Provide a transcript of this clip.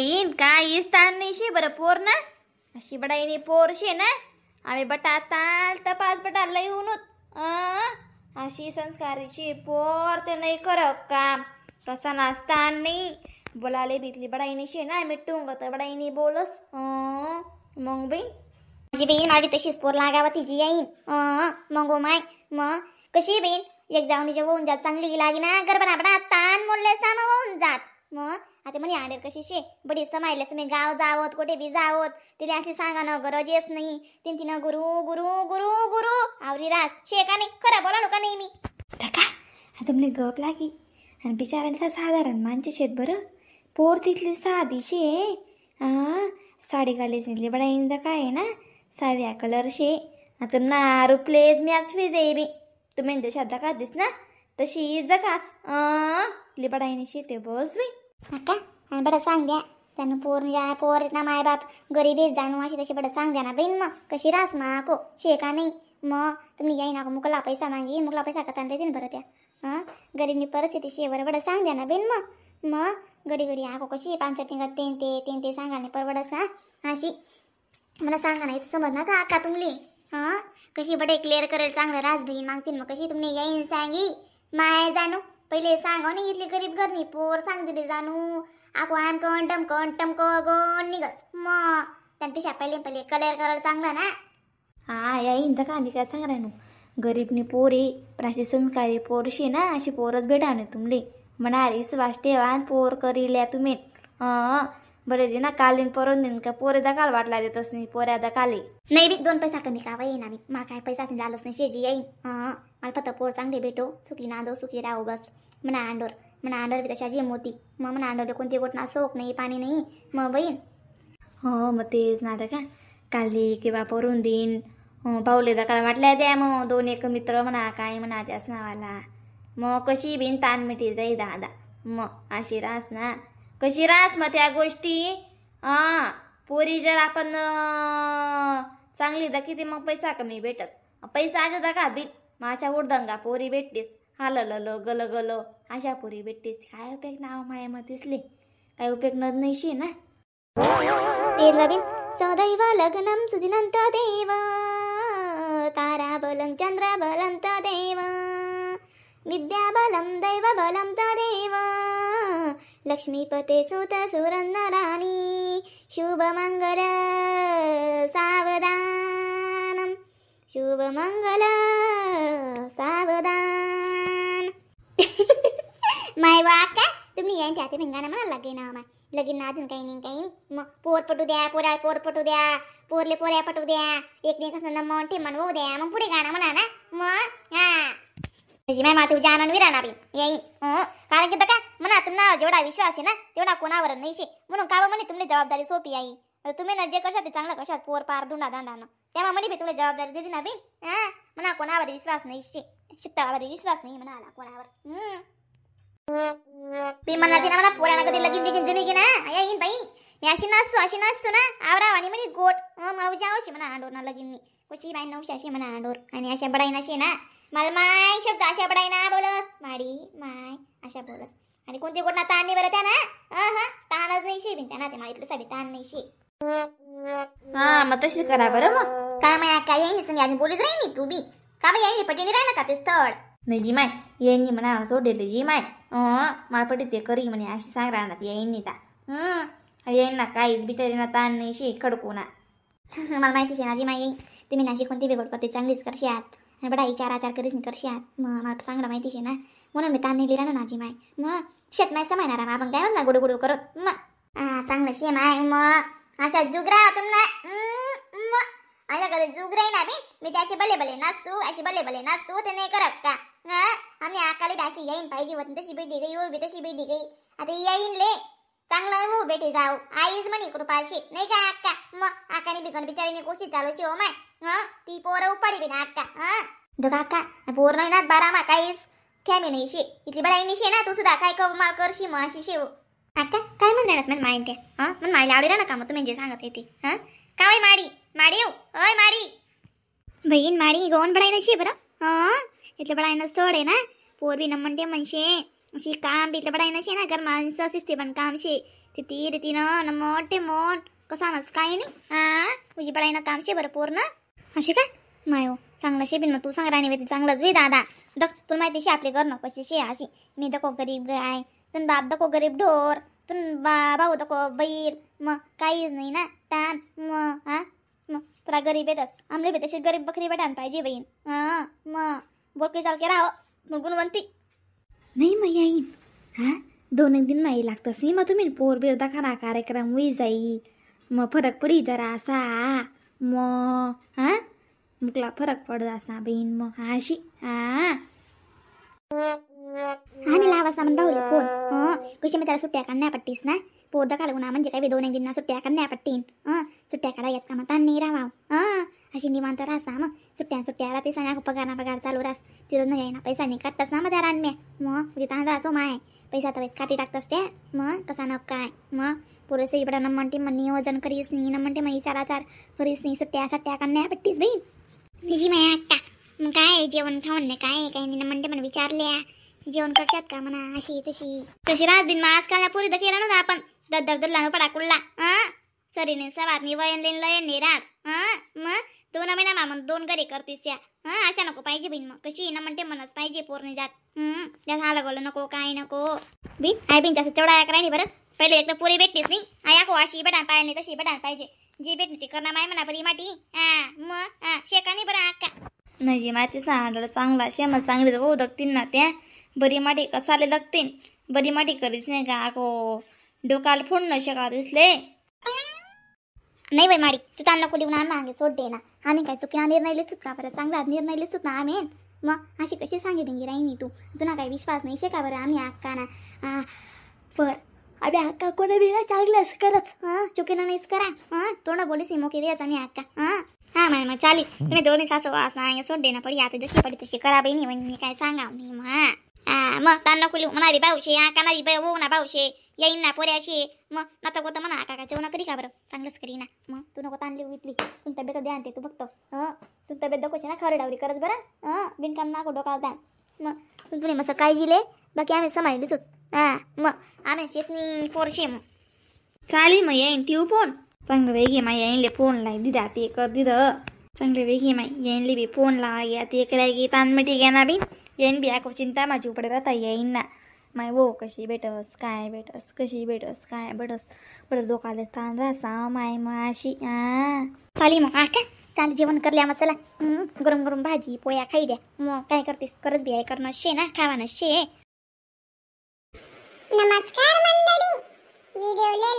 बहीण काहीच ताण नाही शे बरं पोर ना अशी बडाईनी पोर शे ना आम्ही बटा ताल तपास बटा लई उनूत अशी संस्कारीची पोर ते नाही कर काम कसा नाचता नाही बोलाले भीतली बडाईनी शे ना आम्ही टुंगत बडाईनी बोलस मग बहीण माझी बहीण मला तशीच पोर लागावा तिची येईन मग माय मग कशी बहीण एक जाऊन होऊन जात चांगली लागी ना गरबा बडा ताण मोडले सामा होऊन जात. मग आता म्हणे आडेर कशी शे बडी समायलेस मी गाव जावत कुठे बी जावत तिला अशी सांगा ना गरज येस नाही तीन तिनं गुरु गुरु गुरु गुरु आवरी रास शे का नाही खरं बोला का नाही मी का आता मला गप लागी. आणि बिचारांचा साधारण मानचे शेत बरं पोर तिथली साधी शे साडी घालीच तिथली बडा इंदा काय आहे ना साव्या कलर शे आता ना रुपलेज मी आज फीज बी तुम्ही जशा दका दिस ना तशी जकास तिथली बडाईनी शेते बस बी. काका आणि बडं सांग द्या त्यानं पोर या पोर ना मायबाप गरीबीच जाणू अशी तशी बडं सांग द्या ना बहीण मग कशी रास माको शे का नाही मग तुम्ही याई ना मुकला पैसा मागी मुकला पैसा का देते ना बरं त्या हां गरीबनी परिस्थिती शे बरं बडं सांग द्या ना बहीण मग मग घडी घडी आको कशी पानसट निघत तेन ते तेन ते सांगा नाही परवडस हां अशी मला सांगा नाही समज ना का आका तुमले हां कशी बडे क्लिअर करेल चांगलं रास बहीण मागतील मग कशी तुम्ही येईन सांगी माय जाणू पहिले सांगा नाही इथली गरीब घरनी पोर सांगते ते जाणू आको आम कोण टमकोण टमको गोण निघस मग त्यांपेक्षा पहिले पहिले कलर करायला चांगला ना. हा येईन तर का आम्ही काय सांग राहणू गरीबनी पोरी पण अशी संस्कारी पोरशी ना अशी पोरच भेटा ना तुमले म्हणारीस वाष्टेवान पोर करील्या तुम्ही बरे जे ना कालीन परून देईन का पोरे दकाल वाटला देतच नाही पोऱ्या दकाले नाही बी दोन पैसा कमी का येईन आम्ही मला काय पैसा असेल आलोच नाही शेजी येईन मला फक्त पोर चांगले भेटो सुखी नांदो सुखी राहो बस म्हणा आंडोर म्हणा आंडोर बी तशा मोती मग म्हणा आंडोरले कोणती गोट ना सोक नाही पाणी नाही मग बहीण. हो मग तेच ना आता का काली किंवा परून देईन पावले दकाल वाटल्या द्या मग दोन एक मित्र म्हणा काय म्हणा त्याच नावाला मग कशी बिन ताण मिठी जाई दादा मग अशी रास ना कशी रास मग त्या गोष्टी पोरी जर आपण चांगली दखी मग पैसा कमी भेटस पैसा अशा दखा बीत मग अशा उडदंगा पोरी भेटतीस हाल गल गल अशा पोरी भेटतीस काय उपयोग नाव माया मग दिसले काय उपयोग न नाही शे ना. नवीन सदैव लग्नम सुजिनंत देव ताराबलं चंद्रबलं तदेव विद्याबलं दैवबलं तदेव लक्ष्मीपते सुत सुरन्नराणी शुभमंगल सावधान शुभमंगल सावधान. माय वा का तुम्ही येईन त्या ते गाणं म्हणायला लागेल ना माय लगीन ना अजून काही नाही काही नाही मग पोर पटू द्या पोरा पोर पटू द्या पोरले पोऱ्या पटू द्या एकमेकांना मन ठेमण होऊ द्या मग पुढे गाणं म्हणा ना मग हा माय मातू जाणून विराना बी येईन कारण की का म्हणा तुम्हाला जेवढा विश्वास आहे ना तेवढा कोणावर नाही शे म्हणून का म्हणे तुमची जबाबदारी सोपी आई तुम्ही ना जे कशात ते चांगलं कशात पोर पार धुंडा दांडा तेव्हा म्हणे बी तुला जबाबदारी देते ना बी हा म्हणा कोणावर विश्वास नाही शे शितावर विश्वास नाही म्हणाला कोणावर. मी म्हणला तिना म्हणा पोरांना कधी लगीन बिगीन जुनी की ना येईन बाई मी अशी नाचतो अशी नाचतो ना आवराव आणि म्हणे गोट मला जावशी म्हणा आंडोर ना लगीन कशी बाई नऊशी अशी म्हणा आंडोर आणि अशा बडाई नाशी ना मला माय शब्द अशा बडाई ना बोलस माडी माय अशा बोलस आणि कोणती गोट ना ताण नाही बरं त्या ना ताणच नाही शे त्या ना ते मला इथलं ताण नाही शे. हा मग तशीच करा बरं मग काय माया काय येईन संग अजून बोलीच राही तू बी का बाई येईन पटीने राही ना का ते स्थळ नाही जी माय येईन म्हणा सोडेल जी माय मला पटी ते करी म्हणे अशी सांग राहणार येईन नाही ता येईन ना काहीच बिचारी ना ताण नाही शे खडकू ना. मला माहिती शे ना जी माय येईन तुम्ही नाशी कोणती बिघड करते चांगलीच करशात आणि बडा विचार आचार करीच करशात मग मला चांगलं माहिती शे ना म्हणून मी ताण नाही लिहिला ना जी माय मग शेत माय समायणार आपण काय म्हणणार गुडू गुडू करत मग चांगलं शे माय मग असा जुगरा तुम्हाला अशा कधी जुग राही ना बी मी त्याशी भले भले नाचू अशी भले भले नाचू ते नाही करत का आम्ही आकाली अशी येईन पाहिजे होती तशी भेटी गई हो बी तशी भेटी गई आता येईन ले चांगलं हो बेटी जाऊ आईच म्हणे कृपाशी नाही का अक्का मग आकाने बिकन बिचारीने कोशिश चालू शिव माय ती पोरं उपाडी बी ना अक्का धका अक्का पोर नाही ना बारा मा काहीच खेमी नाही शे इथली बडाई नाही शे ना तू सुद्धा काय माल करशी मग अशी शेव अक्का काय म्हणणार म्हण माईन ते हां म्हण मायला आवडी ना का मग तुम्ही जे सांगत येते हां काय माडी माडी येऊ अय माडी बहीण माडी गोवन बडाई नशी बरं हां इथलं बडाई नस थोडे ना पोर बी नमन ते म्हणशे अशी काम बितलं पडाय नशे ना घर माणसं शिस्ते पण काम शे तिथे रीतीनं न मोठे मोठ कसा नस काय नाही हा तुझी पडाय ना काम शे बरं पूर्ण अशी का नाही हो चांगलं शे बिन मग तू सांग राणी बाई चांगलंच वे दादा दख तुला माहिती शे आपले घर नको कशी शे अशी मी दको गरीब गाय तुन बाप दको गरीब ढोर तुन बा भाऊ दको बैल मग काहीच नाही ना तान मग हा मग तुला गरीब येतच आमले बी तशी गरीब बकरी भेटायला पाहिजे बहीण हां मग बोलके चालके राहो मग गुणवंती नाही मग येईन हा दोन एक दिन माई लागतस नाही मग तुम्ही पोर बीर दाखा कार्यक्रम होई जाई मग फरक पडी जरा असा मग हा मुकला फरक पड असा बहीण मग हा अशी हा आम्ही लावा सामान भाऊले फोन हं कशी मी त्याला सुट्ट्या काढण्या पट्टीस ना पोर दाखा लागून म्हणजे काय बी दोन एक दिन ना सुट्ट्या काढण्या पट्टीन हं सुट्ट्या काढा येत का मग ताण नाही राहाव हं अशी निवांत राहसा मग सुट्ट्या सुट्ट्या राहते सांगा पगार ना पगार चालू रास तिरून नाही ना पैसा नाही काढतास ना मग त्या रानम्या मग तुझी तांदळा असो माय पैसा तर काटी टाकतास त्या मग कसा न काय मग पुरेसे इकडं न म्हणते मग नियोजन करीस नाही न म्हणते मग चाराचार करीस नाही सुट्ट्या सट्ट्या काढण्या पट्टीस बहीण निजी माया अक्का मग काय जेवण खाऊन नाही काय काही नाही म्हणते म्हणून विचारल्या जेवण करशात का म्हणा अशी तशी तशी रात बिन मग आजकाल पुरी तर केला ना आपण दर दर पडा कुडला हं सरीने सवात वयन लेन लयन नाही राहत हं मग दोन महिना मामा दोन घरी करतीस त्या हं अशा नको पाहिजे बिन मग कशी ना म्हणते म्हणच पाहिजे पोरणी जात त्यात हाल गोल नको काय नको बिन I बिन तसं तेवढा कराय नाही बरं पहिले एक तर पुरी भेटलीच नाही आया को अशी बटान पाहिजे नाही तशी बटान पाहिजे जी भेटली ती करणार माय म्हणा बरी माटी हा मग हा शेका नाही बरं अक्का नाही जी माहिती सांगलं चांगला शे मग चांगली हो दगतीन ना त्या बरी माटी कसाले दगतीन बरी माटी करीच नाही का को डोकाला फोड न शका दिसले नाही बाई माडी तू ताण नको लिहून आण सोड दे ना आम्ही काय चुकीना निर्णय लिहिसूत का बरं चांगला निर्णय लिहिसूत ना आम्ही मग अशी कशी सांगे बिंगी राहिनी तू तुला काही विश्वास नाही शे का बरं आम्ही अक्का ना फर अरे अक्का कोणा बी चांगलंच करच हां चुकीनं नाहीच करा हां तोंड बोलीस मोकी द्यायचा आणि अक्का हां हां माय मग चालेल तुम्ही दोन्ही सासू वास सोड दे ना पडी आता जशी पडी तशी करा बहिणी म्हणजे मी काय सांगाव नाही मग हां हा मग ताण नको लिहू म्हणा बी भाऊशे आका ना बी हो ना भाऊशे येईन ना पोऱ्याशे मग नाता कोणतं म्हणा आका का जेवण करी का बरं चांगलंच करी ना मग तू नको ताण लिहू इथली तुम तब्येत ध्यान ते तू बघतो हं तुम तब्येत दाखवचे ना खावरी डावरी करत बरं हं बिनकाम नाको डोकाला ताण मग तुम्ही मस्त काळजी ले बाकी आम्ही समायलीच हां मग आम्ही शेतनी पोरशे मग चालेल मग येईन ठेवू फोन चांगलं वेगी माई येईनले फोन लाई दिदा ते कर दिदं चांगले वेगी माई येईनले बी फोन ला या ते कराय की तानमिटी घ्या ना बी येईन बी आको चिंता माझी उपडे राहता येईन ना माय वो कशी भेटस काय भेटस कशी भेटस काय भेटस बरं डोकाले ताण रासा माय माशी आ चालेल मग आका चालेल जेवण करले मग चला गरम गरम भाजी पोया खाई द्या मग काय करतेस करत बी आहे करणं शे ना खावा ना शे. नमस्कार मंडळी, व्हिडिओले